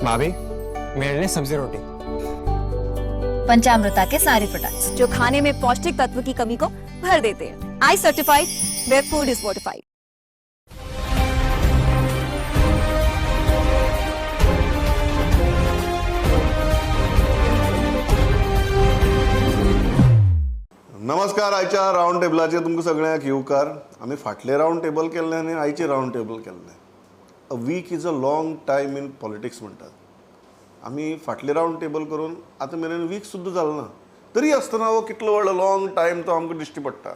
भाभी, मेरे लिए सब्जी रोटी। पंचामृता के सारे प्रोडक्ट्स जो खाने में पौष्टिक तत्व की कमी को भर देते हैं। I certified, where food is fortified. नमस्कार. आयच्या रावंड टेबलाचेर तुमकां सगळ्यांक येवकार. आमी फाटलें रावंड टेबल केल्लें आनी आयचें रावंड टेबल केल्लें. A week is a long time in politics म्हणटात. आमी फाटलें रावंड टेबल करून आतां मेरेन वीक सुद्दां जालो ना, तरी आसतना हो कितलो व्हडलो लॉंग टायम तो आमकां दिश्टी पडटा.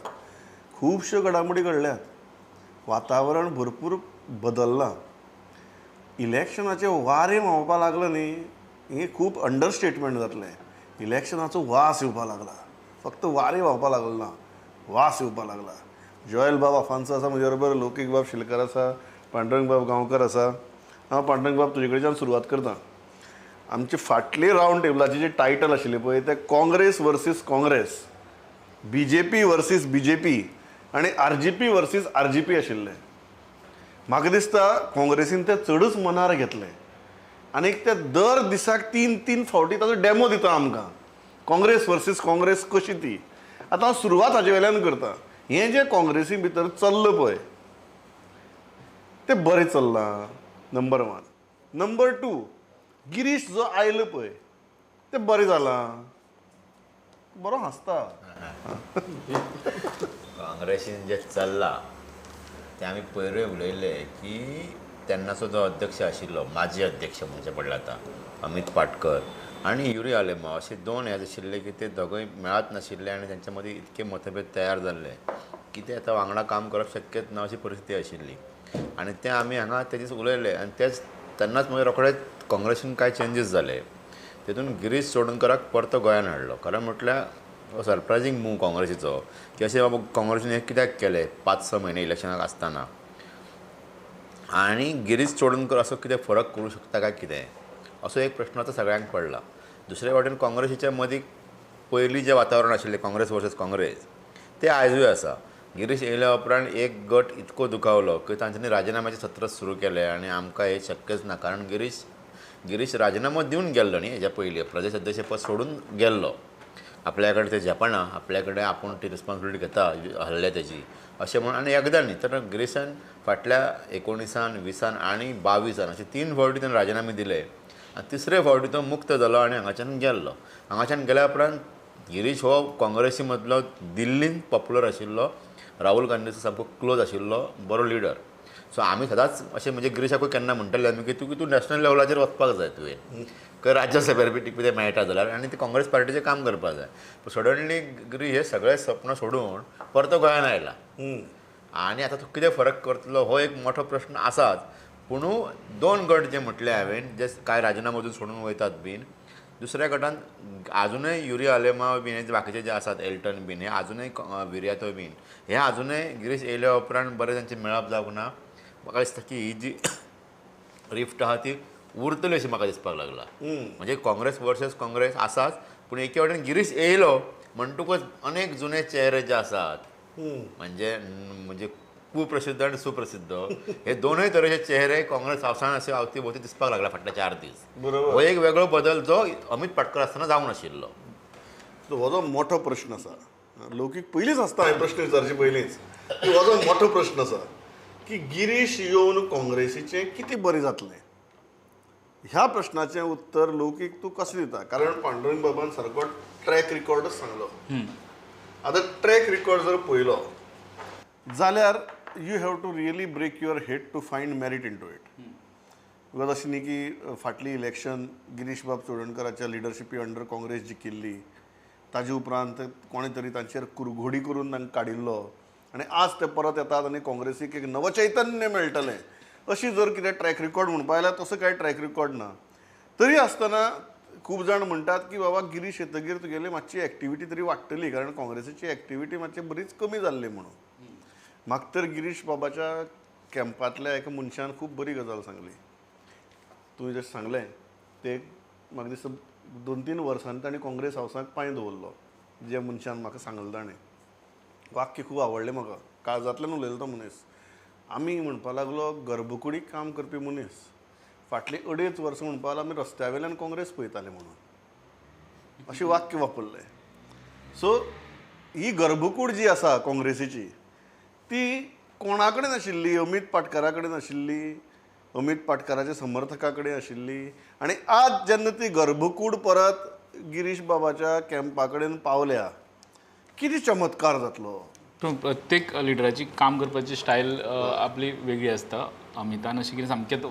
खुबश्यो घडामोडी घडल्यात, वातावरण भरपूर बदल्लां, इलेक्शनाचें वारें व्हांवपाक लागलां न्ही, हें खूब अंडरस्टेटमेंट जातलें. इलेक्शनाचो वास येवपाक लागला, फक्त वारें व्हांवपाक लागलो ना, वास येवपाक लागला. जॉयल बाब आफान्सो आसा म्हजे बरोबर, लौकीक बाब शिलकार आसा, पांडुरंग बाब गांवकर आसा. हांव पांडुरंग बाब तुजे कडच्यान सुरवात करता. आमचे फाटले रावंड टेबलाचे जे टायटल आशिल्लें पळय तें Congress versus Congress, BJP versus BJP आनी आरजीपी वर्सीस आरजीपी आशिल्लें. म्हाका दिसता काँग्रेसीन तें चडूच मनार घेतलें आनी ते दर दिसाक तीन तीन फावटी ताचो डेमो दिता आमकां, काँग्रेस वर्सीस काँग्रेस कशी ती. आतां हांव सुरवात हाजे वेल्यान करता. हें जें काँग्रेसी भितर चल्लां पळय तें बरें चल्लां, number one. Number two, Girish जो आयलो पळय तें बरें जालां, बरो हांसता. काँग्रेसीन जें चल्लां तें आमी पयरूय उलयल्ले की तेन्नाचो जो अध्यक्ष आशिल्लो, माजी अध्यक्ष म्हणचें पडलें आतां, अमीत पाटकर आनी युरी आलेमाव अशे दोन हे आशिल्ले की ते दोगूय मेळत नाशिल्ले आनी तांच्या मदीं इतके मतभेद तयार जाल्ले की ते आतां वांगडा काम करप शक्यच ना अशी परिस्थिती आशिल्ली. आनी तें आमी हांगा ते दीस उलयले आनी तेच तेन्नाच मागीर रोखडेच काँग्रेसीन कांय चेंजीस जाले. तेतून गिरीश चोडणकराक परतो गोंयान हाडलो. खरें म्हटल्यार हो सरप्रायजींग मूव काँग्रेसीचो की अशें बाबा काँग्रेसीन हें कित्याक केलें 5-6 म्हयने इलेक्शनाक आसतना, आनी गिरीश चोडणकर असो कितें फरक करूं शकता काय कितें असो एक प्रश्न आतां सगळ्यांक पडला. दुसरे वाटेन काँग्रेसीच्या मदीं पयलीं जें वातावरण आशिल्लें काँग्रेस वर्सीस काँग्रेस तें आयजूय आसा. गिरीश येयल्या उपरांत एक गट इतको दुखावलो की तांच्यांनी राजिनाम्याचें सत्र सुरू केलें आनी आमकां हें शक्यच ना, कारण गिरीश राजिनामो दिवन गेल्लो न्ही हेज्या पयलीं, प्रदेश अध्यक्षपद सोडून गेल्लो. आपल्या कडेन तें झेपना, आपल्या कडेन आपूण ती रिस्पॉन्सिबिलिटी घेता हल्ल्या तेजी अशें म्हणून. आनी एकदां न्ही तर गिरीशान फाटल्या 19, 20 आनी 22 अशे 3 फावटी ताणें राजिनामे दिले आनी तिसरे फावटी तो मुक्त जालो आनी हांगाच्यान गेल्लो. हांगाच्यान गेल्या उपरांत गिरीश हो काँग्रेसी मदलो दिल्लीन पॉप्युलर आशिल्लो, राहुल गांधीचो सामको क्लोज आशिल्लो बरो लिडर. सो आमी सदांच अशें म्हणजे गिरीशाकूय केन्ना म्हणटाले आमी की तूं नॅशनल लेवलाचेर वचपाक जाय तुवें, खंय राज्यसभेर बी कितें मेळटा जाल्यार, आनी ते काँग्रेस पार्टीचें काम करपाक जाय. पूण सडनली गिरीश हे सगळे सपन सोडून परतो गोंयान आयला आनी आतां तो कितें फरक करतलो हो एक मोठो प्रश्न आसाच. पूण दोन गट जे म्हटले हांवें, जे कांय राजिनामो अजून सोडून वयतात बीन, दुसऱ्या गटान आजुनूय युरी आलेमाव बीन हे बाकीचे जे आसात, एल्टन बीन हे आजुनूय, विर्यातो बीन हे आजुनूय गिरीश येयल्या उपरांत बरें तांचें मेळप जावंक ना. म्हाका दिसता की ही जी रिफ्ट आहा ती उरतली अशी म्हाका दिसपाक लागला. म्हणजे काँग्रेस वर्सेस काँग्रेस आसाच, पूण एके वटेन गिरीश येयलो म्हणटकूच अनेक जुने चेहरे जे आसात, म्हणजे म्हणजे कुप्रसिद्ध आनी सुप्रसिद्ध हे दोनूय तरेचे चेहरे काँग्रेस हावसान असे अवती भोवती दिसपाक लागला फाटले 4 दीस. बरोबर, हो एक वेगळो बदल जो अमीत पाटकर आसतना जावंक नाशिल्लो. हो जो मोठो प्रश्न आसा, लौकीक पयलींच आसता हे प्रश्न विचारचे पयलींच, हो जो मोठो प्रश्न आसा की गिरीश येवन काँग्रेसीचें कितें बरें जातलें, ह्या प्रश्नाचें उत्तर लौकीक तूं कशें दिता? कारण पांडुरंग बाबान सारको ट्रॅक रिकॉर्डच सांगलो. आतां ट्रॅक रिकॉर्ड जर पळयलो जाल्यार you have to really break your head to find merit into it. Because अशें न्ही की फाटली इलेक्शन गिरीश बाब चोडणकराच्या लिडरशिपी अंडर काँग्रेस जिखिल्ली, ताजे उपरांत कोणें तरी तांचेर कुरघोडी करून तांकां काडिल्लो आनी आज ते परत येतात आनी काँग्रेसीक एक नवचैतन्य मेळटलें अशी जर कितें ट्रॅक रिकॉर्ड म्हणपा जाल्यार तसो कांय ट्रॅक रिकॉर्ड ना. तरी आसतना खूब जाण म्हणटात की बाबा गिरीश येतगीर तुगेली मातशी एक्टिविटी तरी वाडटली, कारण काँग्रेसीची एक्टिविटी मातशी बरीच कमी जाल्ली म्हणून. म्हाका तर गिरीश बाबाच्या कॅम्पांतल्या एका मनशान खूब बरी गजाल सांगली. तुवें जशें सांगलें ते म्हाका दिसता 2-3 वर्सांनी ताणें काँग्रेस हावसाक पांय दवरलो. जे मनशान म्हाका सांगलें ताणें वाक्य खूब आवडलें म्हाका, काळजांतल्यान उलयलो तो मनीस. आमी म्हणपाक लागलो गर्भकुडीक काम करपी मनीस, फाटलीं 2.5 वर्सां म्हणपा आमी रस्त्या वयल्यान काँग्रेस पळयताले म्हणून अशें वाक्य वापरलें. सो ही गर्भकूड जी आसा काँग्रेसीची ती कोणा कडेन आशिल्ली? अमीत पाटकारा कडेन आशिल्ली, अमीत पाटकाराच्या समर्थका कडेन आशिल्ली. आनी आज जेन्ना ती गर्भकूड परत गिरीश बाबाच्या कॅम्पा कडेन पावल्या, कितें चमत्कार जातलो? प्रत्येक लिडराची काम करपाची स्टायल आपली वेगळी आसता. अमितान अशें कितें सामकेंच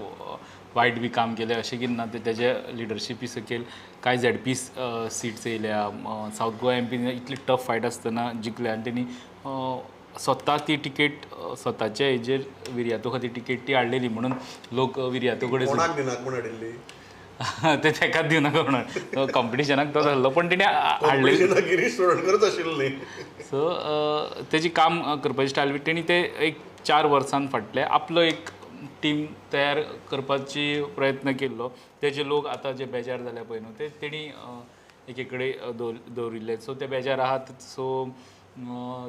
वायट बी काम केलें अशें कितें ना, तेजे लिडरशिपी सकयल कांय झेडपी सिट्स येयल्या. सावथ गोवा एम पी इतली टफ फायट आसतना जिखले आनी तेणी स्वता ती टिकेट स्वताच्या हेजेर विर्यातो खातीर तिकेट ती हाडलेली म्हणून लोक विर्यातो कडेन कोणाक दिनाक म्हूण हाडिल्ली ते तेकाच दिवनाका म्हणून कॉम्पिटिशनाक तो जाल्लो, पण तेणी हाडलेली गिरीश चोडणकरच आशिल्ली. सो तेजी काम करपाची स्टायल तेणी ते एक 4 वर्सां फाटले आपलो एक टीम तयार करपाची प्रयत्न केल्लो. तेजे लोक आतां जे बेजार जाल्या पळय न्हू ते तेणी एके कडेन दवरिल्ले. सो ते बेजार आहात, सो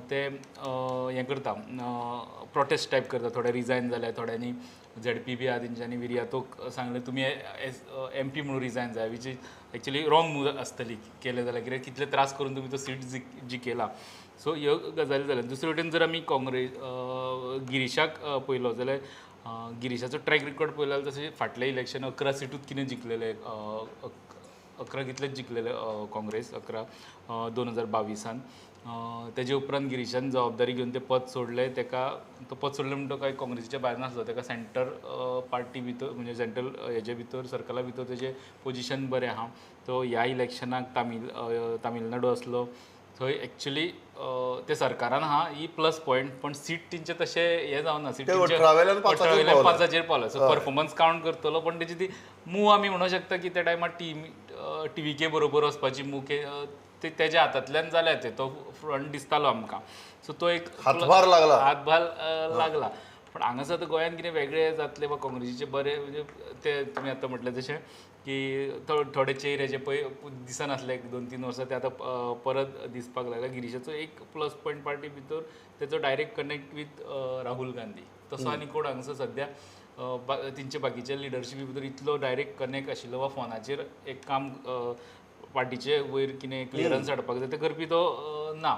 ते हें करता, प्रोटेस्ट टायप करता. थोडे रिजायन जाले, थोड्यांनी झेडपी बी आहा तेंच्यांनी विर्यातोक सांगलें तुमी एम पी म्हणून रिजायन जाय, which is actually wrong move आसतली केलें जाल्यार, कित्याक कितले त्रास करून तुमी तो सीट जिखयला. सो ह्यो गजाली जाल्या. दुसरे वटेन जर आमी काँग्रेस गिरीशाक पळयलो जाल्यार गिरीशाचो ट्रॅक रिकॉर्ड पळयलो जाल्यार तशें फाटलें इलेक्शन 11 सिटूच कितें जिखलेलें, 11 कितलेच जिखलेले काँग्रेस 11 2022 तेजे उपरांत गिरीशान जबाबदारी घेवन तें पद सोडलें. तेका तो पद सोडलें म्हणटो कांय काँग्रेसीच्या भायर नासलो, तेका सेंटर पार्टी भितर म्हणजे सेंट्रल हेजे भितर सर्कला भितर तेजें पोजिशन बरें आहा. तो ह्या इलेक्शनाक तामिळनाडू आसलो थंय एक्चुली ते सरकारान आहा ही प्लस पॉयंट, पण सीट तेंचे तशें हें जावना, सीट 5 पावला. सो परफॉर्मन्स कावंट करतलो, पण तेजी ती मूव आमी म्हणूंक शकता की त्या टायमार टीव्हीके बरोबर वचपाची मूव ते तेज्या हातांतल्यान जाल्या, ते तो फ्रंट दिसतालो आमकां. सो तो एक हातभार लागला, हातभार लागला. पण हांगासर आतां गोंयांत कितें वेगळें जातलें वा काँग्रेसीचें बरें म्हणजे ते तुमी आतां म्हटलें तशें की थोडे चेहरे जे पळय दिसनासले 2-3 वर्सां ते आतां परत दिसपाक लागले. गिरीशाचो एक प्लस पॉयंट पार्टी भितर तेचो direct connect with Rahul Gandhi, तसो आनी कोण हांगासर सद्या तेंचे बाकीच्या लिडरशिपी भितर इतलो डायरेक्ट कनेक्ट आशिल्लो वा फोनाचेर एक काम पार्टीचे वयर कितें क्लियरन्स हाडपाक जाय तें करपी तो ना.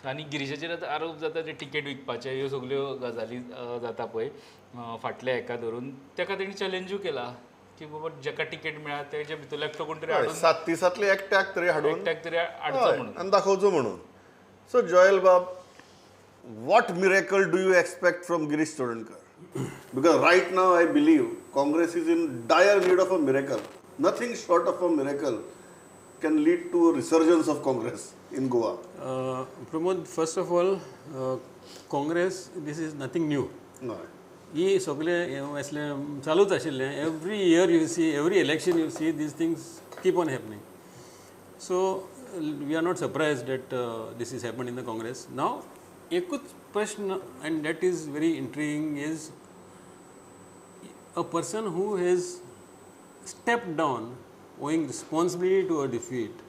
आनी गिरीशाचेर आतां आरोप जाता ते टिकेट विकपाचे ह्यो सगल्यो गजाली जाता पळय फाटल्या हेका धरून, तेका तेणी चॅलेंजूय केला की बाबा जेका टिकेट मेळ्ळा तेजे भितरलो एकटो कोण तरी हाडून 7-30 एकट्याक तरी हाडून एकट्याक तरी हाडचो म्हणून आनी दाखोवचो म्हणून. सो जॉयल बाब, what miracle do you expect from Girish Chodankar? Because right now I believe Congress is in dire need of a miracle. Nothing short of a miracle can lead to a resurgence of Congress in Goa. Pramod, first of all, Congress, this is nothing new. No. ही सगळे असले चालूच आशिल्ले. Every year you see, every election you see, these things keep on happening. So we are not surprised that this is happened in the Congress. Now एकूच प्रश्न, and that is very intriguing, is a person who has stepped down owing responsibility to a defeat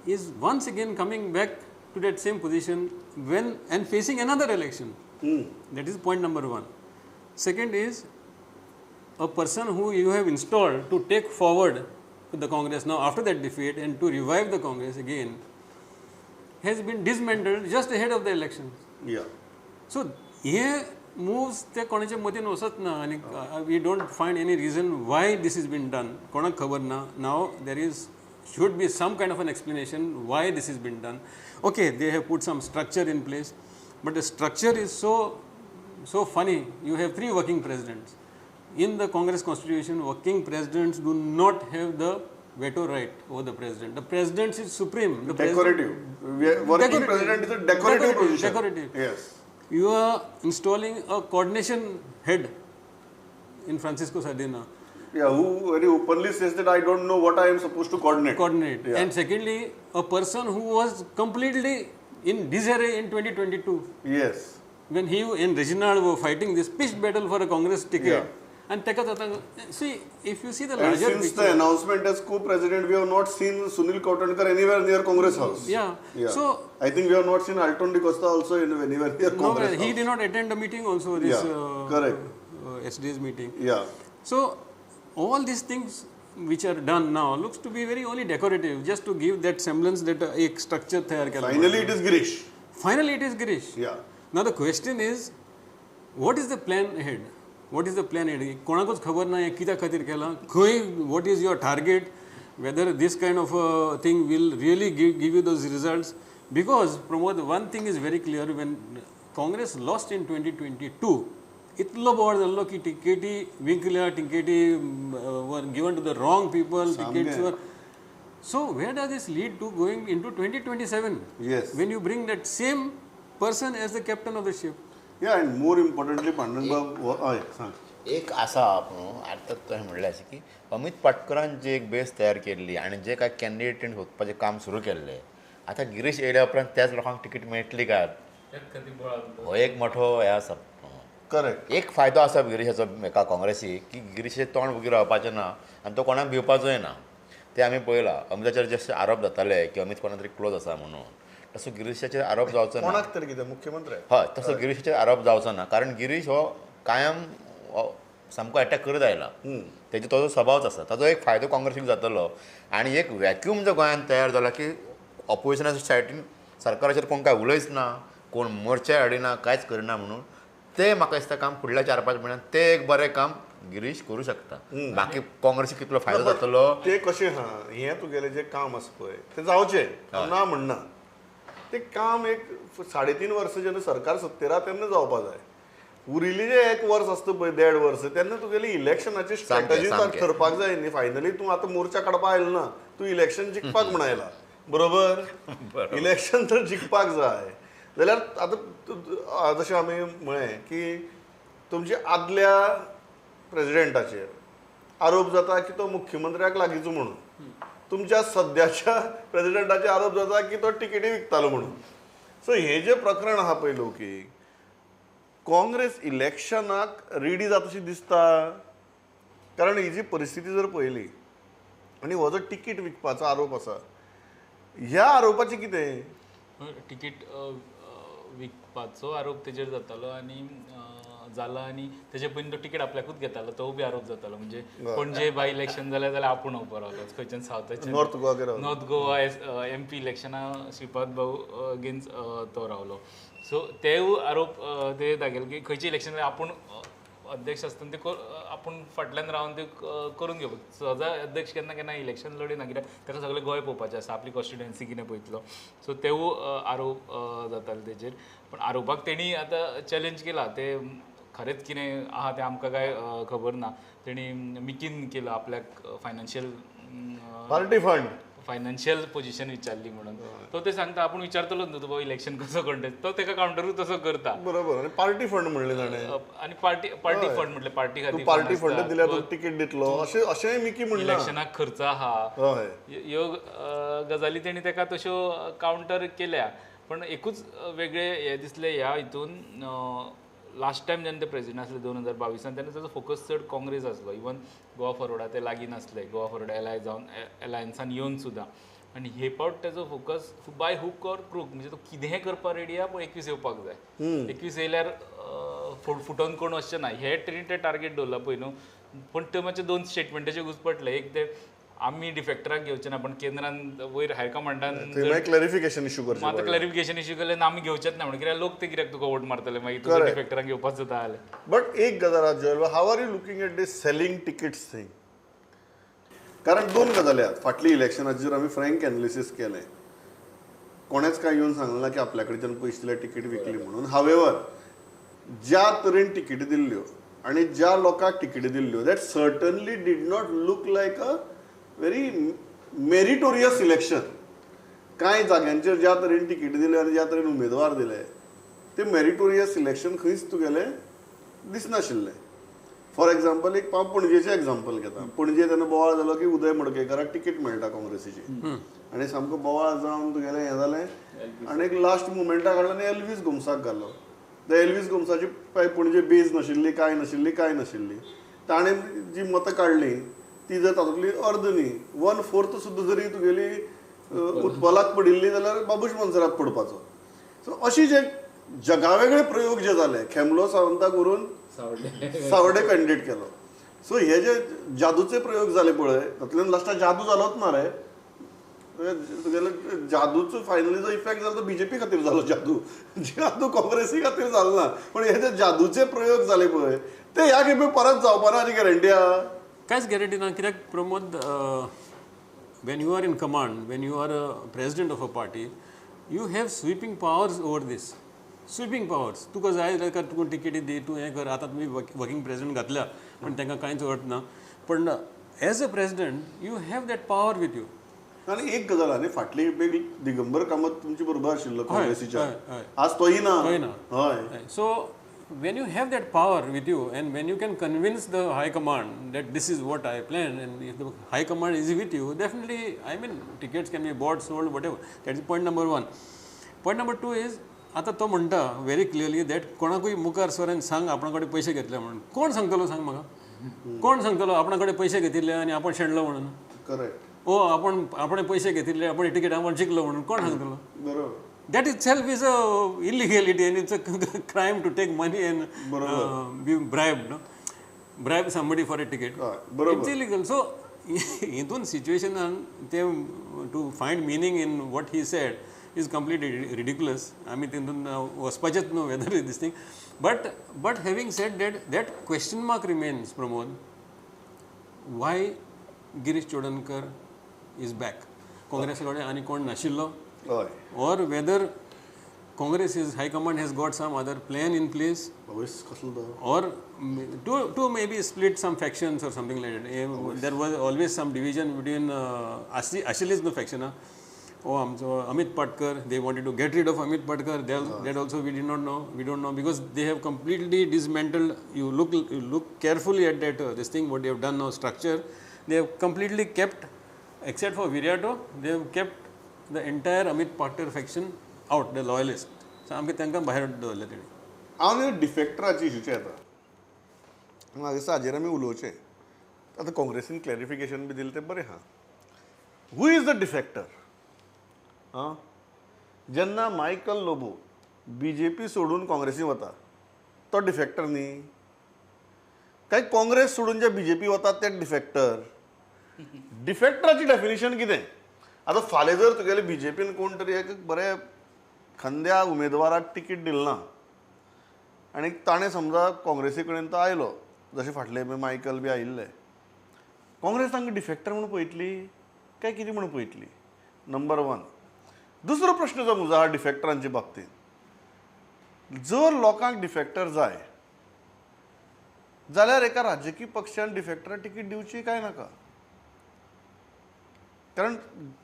is once again coming back to that same position when and facing another election. That is point number one. Second is a person who you have installed to take forward to the Congress now after that defeat and to revive the Congress again has been dismantled just ahead of the elections. Yeah. So here moves ते कोणाच्या मतीन वचत ना आनी we don't find any reason why this is been done. कोणाक खबर ना. Now there is should be some kind of an explanation why this is been done. Okay, they have put some structure in place, but the structure is so funny. You have 3 working presidents. In the Congress constitution, working presidents do not have the veto right over the president. The president is supreme. The decorative. Working president is a decorative position. Decorative. Yes. You are installing a coordination head in Francisco Sardinha. Yeah, who very openly says that I don't know what I am supposed to coordinate. Coordinate. Yeah. And secondly, a person who was completely in disarray in 2022. Yes. When he and Reginald were fighting this pitched battle for a Congress ticket. Yeah. And see, if you see the and larger since picture, the announcement as co-president, we have not seen Sunil Kautankar anywhere near Congress House. Yeah. Yeah. So I think we have not seen Alton D'Costa also anywhere near Congress House. He did not attend the meeting also. This yeah, correct. SD's meeting. Yeah. So all these things which are done now looks to be very only decorative, just to give that semblance that एक structure तयार केला. Finally it is Girish. Finally it is Girish. Yeah. Now the question is, what is the plan ahead? What is the plan ahead? कोणाकूच खबर ना हें कित्या खातीर केलां, खंय, what is your target, whether this kind of a thing will really give you those results. Because Pramod, one thing is very clear, when Congress lost in 2022, इतलो बोवाळ जाल्लो की टिकेटी विकल्या, टिकेटी were given to the wrong people, tickets were. So where does this lead to going into 2027? Yes. When you bring that same person as the captain of the ship. Yeah, and more importantly, Pandurang हय सांग. एक आसा न्हू आतां तुवें म्हणलें अशें की अमीत पाटकरान जी एक बेस तयार केल्ली आनी जे काय कॅन्डिडेटीन सोदपाचें काम सुरू केल्लें, आतां गिरीश येयल्या उपरांत त्याच लोकांक तिकीट मेळटली काय, हो एक मोठो हें आसा. करेक्ट. एक फायदो आसा गिरीशाचो एका काँग्रेसीक की गिरीशाचें तोंड वगीर रावपाचें ना आनी तो कोणाक भिवपाचोय ना. ते आमी पळयलां अमिताचेर जशे आरोप जाताले की अमीत कोणा तरी क्लोज आसा म्हणून, तसो गिरीशाचेर आरोप जावचो ना. कोणाक तरी कितें मुख्यमंत्री. हय, तसो गिरीशाचेर आरोप जावचो ना, कारण गिरीश हो कायम सामको एटॅक करत आयला, तेजो तो स्वभावच आसा. ताजो एक फायदो काँग्रेसीक जातलो आनी एक वॅक्यूम जो गोंयांत तयार जाला की ऑपोजिशनाच्या सायडीन सरकाराचेर कोण काय उलयच ना, कोण मोर्चाय हाडिना, कांयच करिना म्हणून ते म्हाका दिसता काम फुडल्या 4-5 म्हयन्यांत ते एक बरें काम गिरीश करूं शकता. बाकी काँग्रेसीक कितलो फायदो जातलो ते कशें आहा, हें तुगेलें जें काम आसा पळय तें जावचें ना म्हणना, तें काम एक 3.5 वर्सां जेन्ना सरकार सत्तेर आहा तेन्ना जावपा जाय. उरिल्लें जें एक वर्स आसता पळय, 1.5 वर्स, तेन्ना तुगेली इलेक्शनाची स्ट्रॅटजी ठरपाक जाय न्ही. फायनली तूं आतां मोर्चा काडपाक आयलो ना, तूं इलेक्शन जिखपाक म्हण आयला, बरोबर? इलेक्शन तर जिखपाक जाय जाल्यार आतां जशें आमी म्हळें की तुमच्या आदल्या प्रेजिडेंटाचेर आरोप जाता की तो मुख्यमंत्र्याक लागींचो म्हणून, तुमच्या सद्याच्या प्रेजिडेंटाचेर आरोप जाता की तो तिकेटी विकतालो म्हणून. सो हें जें प्रकरण आहा पळय लौकीक, काँग्रेस इलेक्शनाक रेडी जाता अशी दिसता, कारण ही जी परिस्थिती जर पळयली आनी हो जो तिकीट विकपाचो आरोप आसा, ह्या आरोपाचें कितें? तिकीट विकपाचो आरोप तेजेर जातालो आनी जाला, आनी तेजे पयलीं तो तिकीट आपल्याकूच घेतालो, तो बी आरोप जातालो. म्हणजे पणजे बाय इलेक्शन जालें जाल्यार आपूण उबो रावलो, खंयच्यान सावथाच्यान north Goa, north Goa MP इलेक्शना श्रीपाद भाऊ अगेन्स्ट तो रावलो. सो तेवूय आरोप ते दाखयले की खंयचें इलेक्शन जाल्यार आपूण अध्यक्ष आसतना ते आपूण फाटल्यान रावन ते करून घेवप. सहजा अध्यक्ष केन्ना केन्ना इलेक्शन लडिना, कित्याक ताका सगळें गोंय पळोवपाचें आसा, आपली कॉन्स्टिट्युएन्सी कितें पळयतलो. सो तेवूय आरोप जाताले तेजेर. पण आरोपाक तेणी आतां चॅलेंज केला, ते खरेंच कितें आहा तें आमकां कांय खबर ना. तेणी मिकीन केला आपल्याक financial party fund, financial position विचारली म्हणून, तो ते सांगता आपूण विचारतलो न्हू तुका इलेक्शन कसो कंटेस्ट, तो तेका कावंटरूच तसो करता. बरोबर. आनी पार्टी फंड म्हणलें ताणें, आनी पार्टी पार्टी फंड म्हटलें, पार्टी खातीर पार्टी फंड दिल्यार तुका तिकीट दितलो अशें अशेंय मिकी म्हणलें. इलेक्शनाक खर्च आहा, ह्यो गजाली तेणी तेका तश्यो कावंटर केल्या. पण एकूच वेगळें हें दिसलें ह्या हितून, लास्ट टायम जेन्ना ते प्रेजिडेंट आसले 2022 तेन्ना ताजो फोकस चड काँग्रेस आसलो. इवन गोवा फॉरवर्डा ते लागीं नासले, गोवा फॉरवर्ड एलाय जावन एलायन्सान येवन सुद्दां. आनी हे फावट ताजो focus by hook or crook, म्हणजे तो कितेंय करपाक रेडी आहा, पूण 21 येवपाक जाय, 21 येयल्यार फुटोन कोण वचचें ना, हे तेणी ते टार्गेट दवरला पळय न्हू. पूण ते मातशे 2 स्टेटमेंटाचे घुसपटले. एक ते आमी डिफेक्टराक घेवचे ना, पण केंद्रान वयर हायकमांडान क्लॅरिफिकेशन इश्यू करचें, आतां क्लॅरिफिकेशन इश्यू केलें ना आमी घेवचेच ना म्हणून, कित्याक लोक ते कित्याक तुका वोट मारतले मागीर तुका डिफेक्टराक घेवपाचो जाता जाल्यार. बट एक गजाल आहा Joel, how are you looking at this selling tickets thing? कारण 2 गजाली आहात. फाटली इलेक्शनाचेर जर आमी फ्रँक एनालिसीस केलें, कोणेच कांय येवन सांगलें ना की आपल्या कडच्यान पयशे दिल्यार तिकीट विकली म्हणून. हावेवर ज्या तरेन तिकेटी दिल्ल्यो आनी ज्या लोकांक तिकेटी दिल्ल्यो, that certainly did not look like a very meritorious selection. कांय जाग्यांचेर ज्या तरेन तिकेटी दिल्यो आनी ज्या तरेन उमेदवार दिले, ते मेरिटोरियस सिलेक्शन खंयच तुगेलें दिसनाशिल्लें. फॉर एग्जाम्पल एक हांव पणजेचें एग्जाम्पल घेता. पणजे तेन्ना बोवाळ जालो की उदय मडकयकाराक तिकेट मेळटा काँग्रेसीची, आनी सामको बोवाळ जावन तुगेलें हें जालें आनी एक लास्ट मुमेंटाक हाडलो आनी एल्वीस गोम्साक घालो. त्या एल्वीस गोम्साची पणजे बेज नाशिल्ली, कांय नाशिल्ली, कांय नाशिल्ली. ताणें जी मतां काडलीं ती जर तातूंतली अर्द न्ही 1/4 सुद्दां जरी तुगेली उत्पलाक पडिल्ली जाल्यार बाबूश मोन्सेरात पडपाचो. सो अशी जे जगावेगळे प्रयोग जे जाले, खेमलो सावंताक व्हरून सावडे कॅन्डिडेट केलो, सो हे जे जादूचे प्रयोग जाले पळय तातूंतल्यान लास्टाक जादू जालोच ना रे. तुगेले जादूचो फायनली जो इफेक्ट जालो तो बीजेपी खातीर जालो. जादू जादू काँग्रेसी खातीर जालो ना, पण हे जे जादूचे प्रयोग जाले पळय ते ह्या खेपे परत जावपा ना हाची गॅरंटी आहा? कांयच गॅरंटी ना. कित्याक Pramod, when you are in command, when you are a president of a party, you have sweeping powers over this. Sweeping powers. तुका जाय जाल्यार तुका टिकेटी दी, तूं हें कर. आतां तुमी वर्किंग प्रेसिडेंट घातल्या पण तांकां कांयच अर्थ ना. पण as a president you have that power with you. आनी एक गजाल, आनी फाटली दिगंबर कामत तुमचे बरोबर आशिल्लो काँग्रेसीच्या, आज तोय ना. तोय ना. हय. So when you have that power with you and when you can convince the high command that this is what I plan, and if the high command is with you, definitely, I mean, tickets can be bought, sold, whatever. That is point number one. Point number two is, आता तो म्हणटा very clearly that कोणाकूय मुखार सरून सांग आपणा कडेन पयशे घेतले म्हणून. कोण सांगतलो सांग म्हाका? कोण सांगतलो आपणा कडेन पयशे घेतिल्ले आनी आपण शेणलो म्हणून? करेक्ट. ओ आपण आपणे पयशे घेतिल्ले, आपण तिकेट आपण जिखलो म्हणून कोण सांगतलो? बरोबर. That itself is a illegality and it's a crime to take money and be bribed, no? Bribe somebody for a ticket. It's illegal. So, हितून सिच्युएशनान ते to find meaning in what he said is completely ridiculous. आमी तितून वचपाचेच न्हू whether this thing. But having said that, that question mark remains, Pramod, why Girish Chodankar is back? काँग्रेसा कडेन आनी कोण नाशिल्लो? Or whether Congress is high command has got some other plan in place, or to maybe split some factions or something like that. There was always some division between आशिल्लीच न्हू factions. Oh, आमचो Amit Patkar, they wanted to get rid of Amit Patkar. That also we did not know. We don't know because they have completely dismantled. You look carefully at that this thing what they have done now structure. They have completely kept, except for Viriato, they have kept the entire Amit Patkar faction out, the loyalist. So आमकां तांकां भायर दवरले तेणी. हांव डिफेक्टराची इशूचे येता म्हाका दिसता हाजेर आमी उलोवचें. आतां काँग्रेसीन क्लॅरिफिकेशन बी दिलें तें बरें आहा. Who is the defector? आं, जेन्ना मायकल लोबो बीजेपी सोडून काँग्रेसी वता तो डिफेक्टर न्ही? काय काँग्रेस सोडून जे बीजेपी वता ते डिफेक्टर? डिफेक्टराची डेफिनेशन कितें? आतां फाल्यां जर तुगेले बीजेपीन कोण तरी एक बरे खंद्या उमेदवाराक तिकीट दिलें ना आनी ताणें समजा काँग्रेसी कडेन तो आयलो, जशें फाटले मायकल बी आयिल्ले, काँग्रेस तांकां डिफेक्टर म्हणून पळयतली काय कितें म्हणून पळयतली? Number one. दुसरो प्रश्न जो म्हजो आहा डिफेक्टरांचे बाबतींत, जर लोकांक डिफेक्टर जाय जाल्यार एका राजकीय पक्षान डिफेक्टराक तिकीट दिवची काय नाका? कारण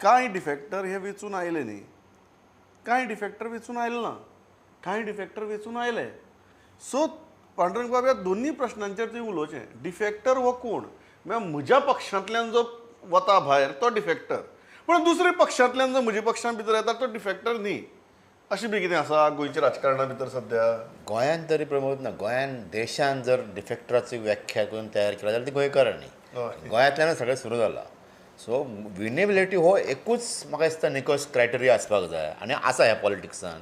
कांय डिफेक्टर हे वेंचून आयले न्ही, कांय डिफेक्टर वेंचून आयले ना, कांय डिफेक्टर वेंचून आयले. सो पांडुरंग बाब, ह्या दोनूय प्रश्नांचेर तुवें उलोवचें. डिफेक्टर हो कोण? म्हळ्यार म्हज्या पक्षांतल्यान जो वता भायर तो डिफेक्टर, पूण दुसऱ्या पक्षांतल्यान जो म्हज्या पक्षां भितर येता तो डिफेक्टर न्ही. अशें बी कितें आसा गोंयच्या राजकारणा भितर सद्या? गोंयांत तरी प्रमोद ना, गोंयान देशान जर डिफेक्टराची व्याख्या करून तयार केला जाल्यार ती गोंयकारांनी, गोंयांतल्यानच सगळें सुरू जालां. सो विनेबिलिटी हो एकूच म्हाका दिसता निकश क्रायटेरिया आसपाक जाय आनी आसा ह्या पॉलिटिक्सान.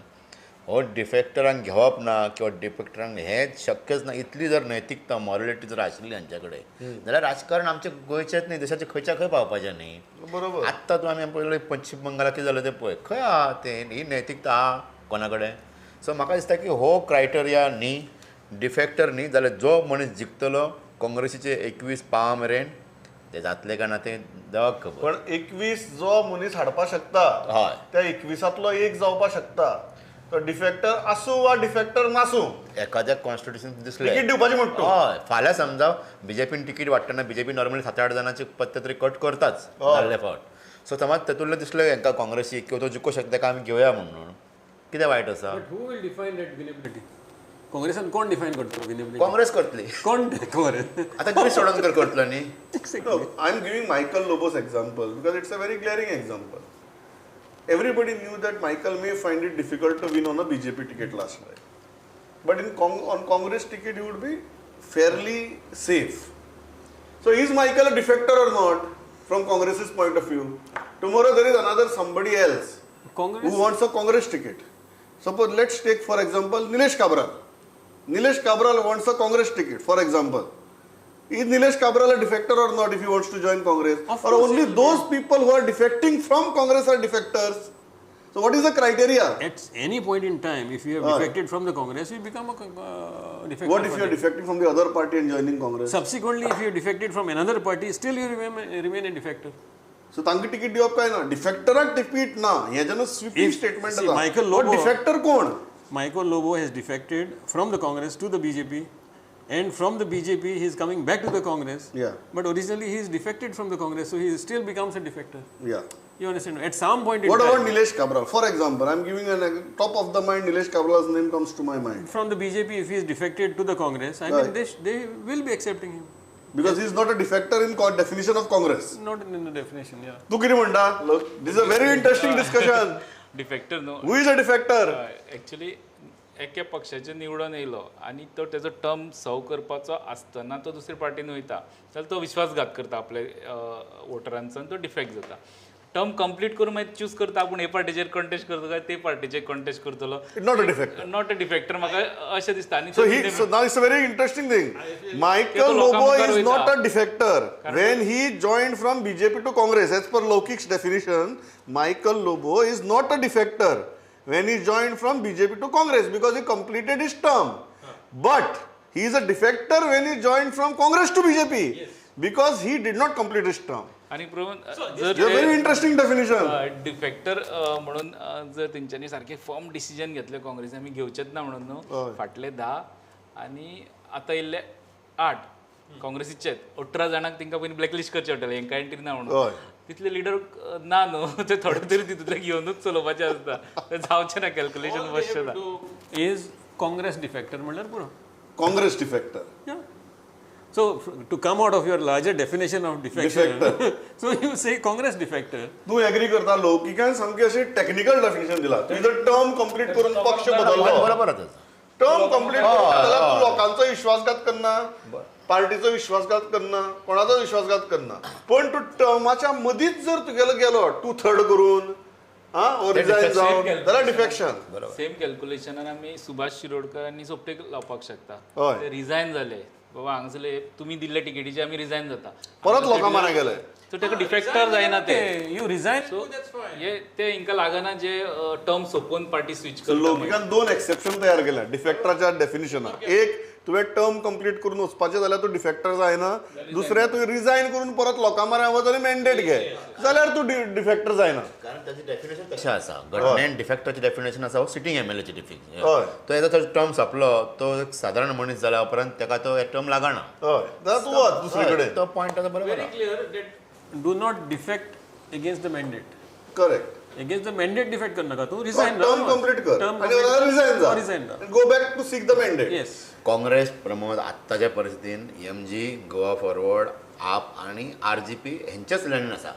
हो डिफेक्टरांक घेवप ना किंवा डिफेक्टरांक हें शक्यच ना. इतली जर नैतिकता मॉरलिटी जर आशिल्ली हांच्या कडेन जाल्यार राजकारण आमचें गोंयचेंच न्ही, देशाचें खंयच्या खंय पावपाचें न्ही. बरोबर. आत्तां तूं आमी पळयलें पश्चीम बंगालाक कितें जालें तें पळय, खंय आहा तें ही नैतिकता आहा कोणा कडेन? सो म्हाका दिसता की हो क्रायटेरिया न्ही, डिफेक्टर न्ही, जाल्यार जो मनीस जिखतलो काँग्रेसीचे 21 पावा मेरेन ते जातले काय ना तें देवाक खबर. पण 21 जो मनीस हाडपाक शकता, हय, त्या 21तांतलो एक जावपाक शकता, तो डिफेक्टर आसूं वा डिफेक्टर नासूं, एखाद्या कॉन्स्टिट्युशन दिसलें तिकीट दिवपाचें म्हणटा. हय, फाल्यां समजा बीजेपीन तिकीट वाडटना बीजेपी नॉर्मली 7-8 जाणांचे पत्ते तरी कट करताच जाल्ले फावट. सो समज तातूंतलें दिसलें हांकां काँग्रेसीक किंवा तो जिखूंक शकता ताका आमी घेवया म्हणून, कितें वायट आसा? But who will define that winnability? काँग्रेसान कोण डिफायन करतलो विनेबिलिटी? काँग्रेस करतली. कोण काँग्रेस? आतां गिरीश चोडणकर करतलो न्ही. I am giving Michael Lobo's example because it's a very glaring example. Everybody knew that Michael may find it difficult to win on a BJP ticket last time, but in on Congress ticket he would be fairly safe. So is Michael a defector or not from Congress's point of view? Tomorrow there is another somebody else who wants a Congress ticket. Suppose let's take for example Nilesh Cabral. Nilesh Cabral wants a Congress ticket, for example. Is Nilesh Cabral a defector or not if he wants to join Congress? Of Or course only he will those people who are defecting from Congress are defectors? So what is the criteria? At any point in time, if you have defected from the Congress, you become a defector. What if you are defecting from the other party and joining Congress? Subsequently, if you have defected from another party, still you remain a defector. So तांकां ticket दिवप काय ना? डिफेक्टराक ticket ना, हें जेन्ना sweeping statement See, Michael आसा. Lobo, defector कोण? Michael Lobo has defected from the Congress to the BJP, and from the BJP he is coming back to the Congress. Yeah. But originally he is defected from the Congress, so he still becomes a defector. Yeah. You understand? At some point in What time. about Nilesh Cabral? For example, I am giving an top of the mind, Nilesh Cabral's name comes to my mind. From the BJP, if he is defected to the Congress, I mean, they will be accepting him. Because he is not a defector in definition of Congress. Not in the definition, yeah. तू कितें म्हणटा? Look, this is a very interesting discussion. Defector न्हू. Who is a defector? Actually, एके पक्षाचे निवडून येयलो आनी तो तेजो टर्म सर्व करपाचो आसतना तो दुसरे पार्टीन वयता जाल्यार तो विश्वासघात करता आपल्या वोटरांचो आनी तो डिफेक्ट जाता. टर्म कंप्लीट करून मागीर चूज करता आपूण हे पार्टीचेर कॉन्टेस्ट करतलो काय ते पार्टीचेर कॉन्टेस्ट करतलो. Not a defector. Not a defector म्हाका अशें दिसता. आनी So now it's a very interesting thing. Michael Lobo is not a defector. When he joined from BJP to Congress, as per Loukik's definition, Michael Lobo is not a defector when he joined from BJP to Congress because he completed his term. But he is a defector when he joined from Congress to BJP because he did not complete his term. आनी प्रभू जर very interesting definition. Defector म्हणून जर तेंच्यांनी सारकें firm decision घेतलें काँग्रेसीन आमी घेवचेच ना म्हणून न्हू, फाटले 10 आनी आतां येयल्ले 8 काँग्रेसीचेच 18 जाणांक तेंकां पयलीं ब्लॅकलिस्ट करचें पडटलें हेंकां एंट्री ना म्हणून. तितले लिडर ना न्हू, ते थोडे तरी तितूंतले घेवनूच चलोवपाचें आसता, तें जावचें ना, कॅल्क्युलेशन बसचें ना. Is Congress defector म्हणल्यार पुरो. Congress defector. So to come out of your larger definition of defection, so you say Congress defector. तू एग्री करता लौकिकान सामकी अशी टेक्निकल डेफिनेशन दिला. तुवें जर टर्म कंप्लीट करून पक्ष बदललो, बरोबर, टर्म कंप्लीट करून जाल्यार तूं लोकांचो विश्वासघात करना, पार्टीचो विश्वासघात करना, कोणाचो विश्वासघात करना. पण तूं टर्माच्या मदींच जर तुगेलो गेलो 2/3 करून रिजायन जावन जाल्यार डिफेक्शन. सेम कॅल्क्युलेशनान आमी सुभाष शिरोडकर आनी सोपटेक लावपाक शकता. ते रिजायन जाले बाबा हांगासरले तुमी दिल्ले टिकेटीचे आमी रिजायन जाता, परत लोकां मारा गेले, सो ताका डिफेक्टर जायना ते. You resign, so हे ते हिंका लागना जे टर्म सोंपोवन पार्टी स्विच करता. लौकिकान 2 एक्सेप्शन तयार केल्या डिफेक्टराच्या डेफिनेशनाक. एक, तुवें टर्म कंप्लीट करून वचपाचें जाल्यार तूं डिफेक्टर जायना. दुसरें, तुवें रिजायन करून परत लोकां मारा वच आनी मॅन्डेट घे जाल्यार तूं डिफेक्टर जायना. कारण ताचें डेफिनेशन कशें आसा, घटनेन डिफेक्टराचें डेफिनेशन आसा हो सिटींग एमएलएचें डिफेक्शन. तो एकदां तो टर्म सोंपलो, तो एक सादारण मनीस जाल्या उपरांत ताका तो टर्म लागना. हय, जाल्यार तूं वच दुसरे कडेन. तो पॉयंट आसा बरोबर. Very clear that do not defect against the mandate. Correct. Against the mandate defect करनाका, तूं रिजायन, टर्म कंप्लीट कर आनी रिजायन जा, resign go back to seek the mandate. Yes. Congress Pramod आत्ताच्या परिस्थितीन एमजी, गोवा फॉरवर्ड, आप आनी आरजीपी हेंच्याच लायनीन आसा.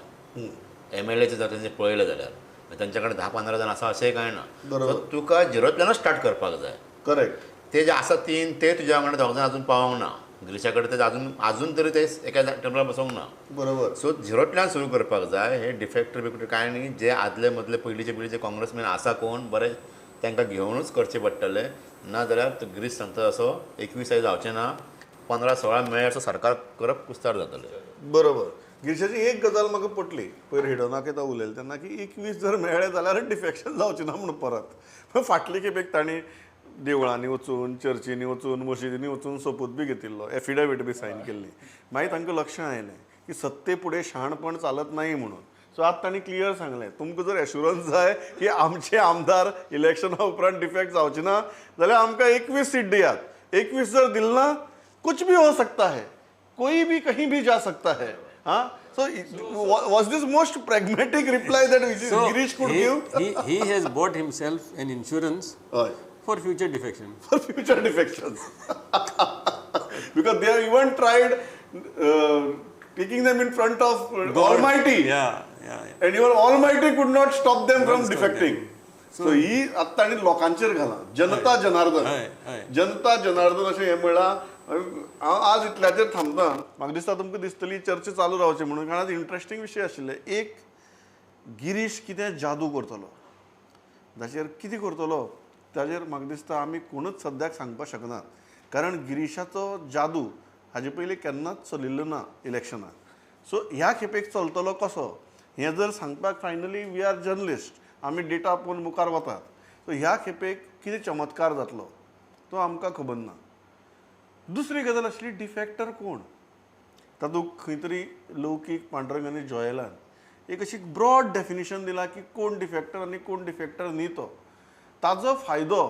एमएलएचे जर तेंचे पळयलें जाल्यार तांचे कडेन 10-15 जाण आसा अशेंय कांय ना. सो तुका झिरोंतल्यानूच स्टार्ट करपाक जाय. करेक्ट. ते जे आसा 3 ते तुज्या वांगडा 2 जाण अजून पावोंक ना. गिरीशा कडेन ते अजून अजून तरी ते एका टेबलार बसोंक ना. बरोबर. सो झिरोंतल्यान सुरू करपाक जाय. हे डिफेक्टर बिफेक्टर कांय न्ही, जे आदले मदले पयलींचे पयलींचे काँग्रेसमॅन आसा कोण बरे तांकां घेवनूच करचें पडटलें. ना जाल्यार गिरीश सांगता तसो 21 जावचें ना, 15-16 मेळ्ळ्यार सरकार करप कुस्तार जातलें. बरोबर. गिरीशाची एक गजाल म्हाका पटली पयर हिडोनाक येता उलयलें तेन्ना की 21 जर मेळ्ळें जाल्यार डिफेक्शन जावचें ना म्हणून परत. फाटले खेपेक तांणी देवळांनी वचून, चर्चींनी वचून, मशिदींनी वचून सोपूत बी घेतिल्लो, एफिडेवीट बी सायन केल्ली. मागीर तांकां लक्षां आयलें की सत्ते फुडें शाणपण चालत नाही म्हणून. सो आतां तांणी क्लियर सांगलें, तुमकां जर एश्युरन्स जाय की आमचे आमदार इलेक्शना उपरांत डिफेक्ट जावचे ना जाल्यार आमकां 21 सीट दियात. 21 जर दिल ना, कुछ भी हो सकता है, कोई भी कहीं भी जा सकता है. हाँ, so was this most pragmatic reply that Girish could give? He has bought himself an insurance for future defection. For future defections. Because they have even tried taking them in front of God Almighty. Yeah, yeah, yeah. And even Almighty could not stop them from defecting. So ही आत्ता आनी लोकांचेर घाला, जनता जनार्दन, जनता जनार्दन अशें हें म्हळ्यार. हांव आज इतल्याचेर थांबता. म्हाका दिसता तुमकां दिसतली चर्चा चालू रावची म्हणून, कारण आज इंट्रस्टींग विशय आशिल्ले. एक, गिरीश कितें जादू करतलो, ताचेर कितें करतलो ताचेर म्हाका दिसता आमी कोणूच सद्याक सांगपाक शकनात. कारण गिरीशाचो जादू हाजे पयलीं केन्नाच चलिल्लो ना इलेक्शनाक. सो ह्या खेपेक चलतलो कसो हें जर सांगपाक, फायनली we are journalist, आमी डेटा पळोवन मुखार वतात. सो ह्या खेपेक कितें चमत्कार जातलो तो आमकां खबर ना. दुसरी गजाल आसली डिफॅक्टर कोण, तातूंत खंय तरी लौकीक, पांडुरंग आनी जॉयलान एक अशी ब्रॉड डेफिनेशन दिला की कोण डिफॅक्टर आनी कोण डिफॅक्टर न्ही तो. ताजो फायदो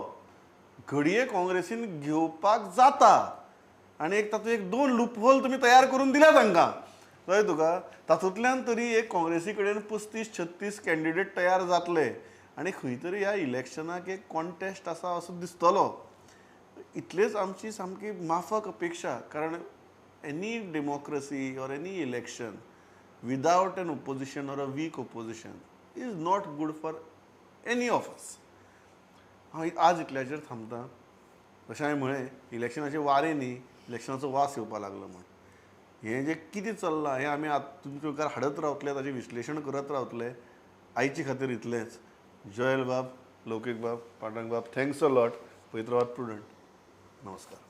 घडये काँग्रेसीन घेवपाक जाता आनी एक तातूंत एक दोन लूपहोल तुमी तयार करून दिल्या तांकां, कळ्ळें तुका. तातूंतल्यान तरी एक काँग्रेसी कडेन 35-36 कॅन्डिडेट तयार जातले आनी खंय तरी ह्या इलेक्शनाक एक कॉन्टेस्ट आसा असो दिसतलो. इतलेच आमची सामकी माफक अपेक्षा, कारण any democracy or any election without an opposition or a weak opposition is not good for any of us. हांव आज इतल्याचेर थांबता. जशें हांवें म्हळें, इलेक्शनाचें वारें न्ही, इलेक्शनाचो वास येवपाक लागलो म्हूण. हें जें कितें चल्लां हें आमी आतां तुमचे मुखार हाडत रावतले, ताचें विश्लेशण करत रावतले. आयचे खातीर इतलेंच. जॉयल बाब, लौकीक बाब, पांडुरंग बाब, thanks a lot. पळयत रावात प्रुडंट. नमस्कार.